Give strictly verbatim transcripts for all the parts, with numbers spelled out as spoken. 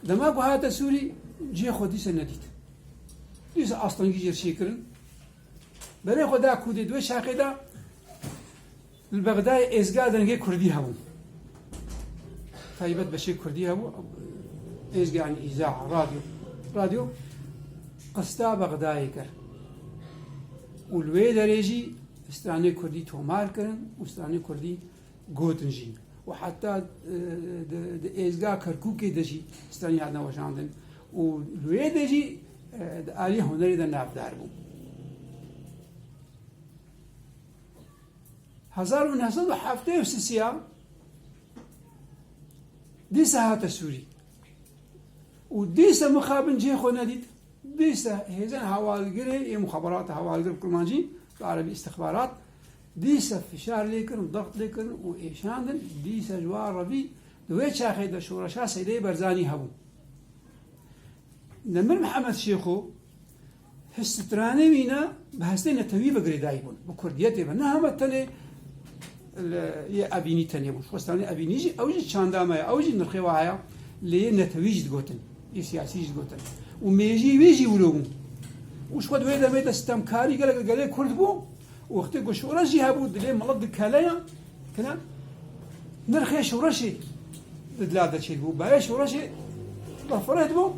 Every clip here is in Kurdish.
Dema ku hate Sûrî, cihê xwe dîsa nedît. Dîsa astengî jê re çêkirin. Berê xwe da kurdê di wê çaxê de li Bexdayê êzga dengê kurdî hebû. Taybet beşê kurdî hebû. Êzga, yanî îza, radyo. Radyo qista Bexdayê kir. Û li wê derê jî stranê kurdî tomar kirin û stranê kurdî gotin jî. Û heta, e, di, di êzga Kerkûkê de jî stranî hatine weşandin. Û li wê de jî, e, di alî hunerê de navdar bû. Hezar û neh sed û heftê û sisiya dîsa hate Sûrî. Û dîsa mixabin cihê xwe nedît. Dîsa hêzên hewalgirê yê muxaberat, hewalgir bi kurmancî, bi erebî istixbarat, dîsa fişar lê kirin, dext lê kirin û êşandin, dîsa ji wan revî di wê çaxê de şoreşa Seydê Berzanî hebû. Nemir Mihemed Şêxo, stranê wî ne bi hestê netewî ve girêdayî bûn, bi kurdiyetê ve. Ne hema tenê li, yê evînî tenê bûn. Ji xwe stranê evînî jî, ew jî çanda me ye, ew jî nirxê wa heye, lê yê netewî jî digotin, yê siyasî jî digotin. Û mêjî wî jî wilo bûn. Û ji xwe di wê demê de sitemkarî gelek li gelê kurd bû. Û wextê ku şoreş jî hebû, dilê milet dikeleya, kine, nirxê şoreşê di dila de çêdibû. Bayê şoreşê difirêtibû,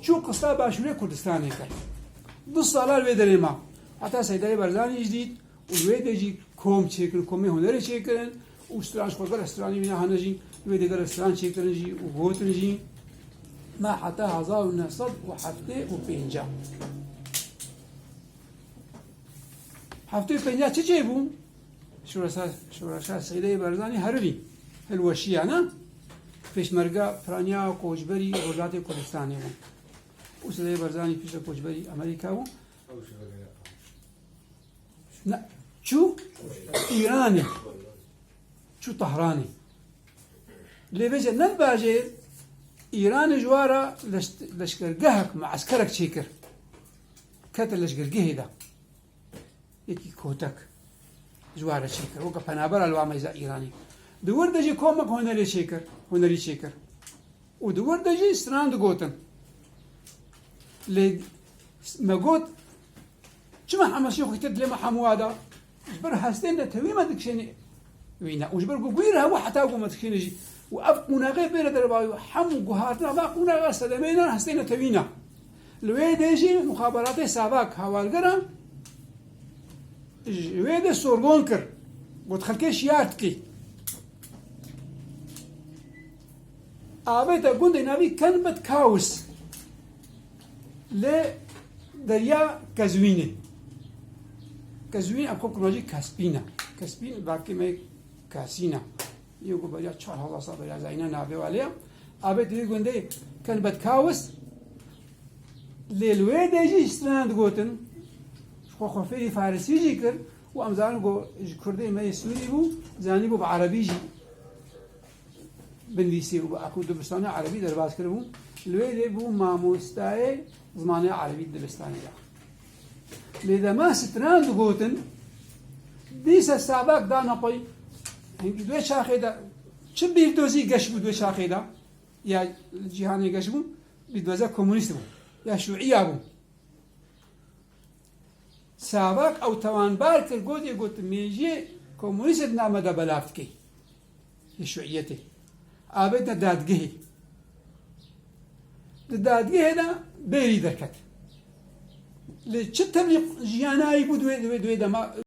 çû qista Başûrê Kurdistanê kir. Du sala li wê derê ma. Heta Seydayê Berzanî jî dît û li wê de jî kom çêkirin, komê hunerê çêkirin û stran ji xwe gelek stranê wî ne hene jî, li wê de gelek stran çêkirin jî û gotin jî. Ma heta hezar û neh sed û heftê û pênc. Heftê û pênc çi çêbû? Şoreşa, şoreşa Seydê Barzanî herivî, hilweşiya, ne? Pêşmerga piraniya koçberî Rojhilatê Kurdistanê bû. Û Seydê Barzanî piştre koçberî Amerîka bû. Ne, çû Îranê. Çû Tehranê. Lê vêce ne li bajêr Îranê ji wan re leş-, leşkergehek, mueskerek çêkir. Kete leşkergehê de. Yekî kotek ji wan re çêkir. Weke penabera li wan meyza Îranê. Di wir de jî komek hunerê çêkir, hunerî çêkir. Û di wir de jî stran digotin. Lê me got, çima Hemed Şêxo hîte dilê me hemû wa da? Ji ber hestên netewî me dikişêne wî ne. Û ji ber ku gwîr hebû heta ku me dikişêne jî. Û ev qonaxê bêre derbavî û hemû guhartina va qonaxa sedemê ne hestên netewî ne. Li wê dê jî muxaberatê Savak hewalgera ji wê dê sorgon kir. Got xelkê şiyar dikî. Avête gundê navî Kenbet Kawis. Lê derya Kezwînê. Kezwîn ev xwe kurmancî Kaspîn e. Kaspîn bavkê me Kasîn e. Yê ku beriya çar hezar sal beriya zayîna navê wa lê ye. Avête wî gundê Kenbet Kawis. Lê li wê de jî stran digotin. Ji xwe xwe fêrî farisî jî kir û em zanin ku ji kurdê me yê Sûrî bû, zanîbû bi erebî jî binivîsî û bi eku dibistana erebî derbas kiribû. Li wê lê bû mamostayê zimanê erebî dibistanê de. Lê dema stran digotin, dîsa Savak dana xwe, hingî di wê çaxê de çi bîrdozî geş bû di wê çaxê de, ya cîhanê geş bû, bîrdoza komunîst bû, ya şûîya bû. Savak ew tewanbar kir, gotê got, mêjiyê komunîstê di nava me de belav dikey. Yê şuiyetê. Avête dadgehê. Di dadgehê de bêrî derket. Lê çi tevlî jiyanayî bû di wê, di wê, di wê dema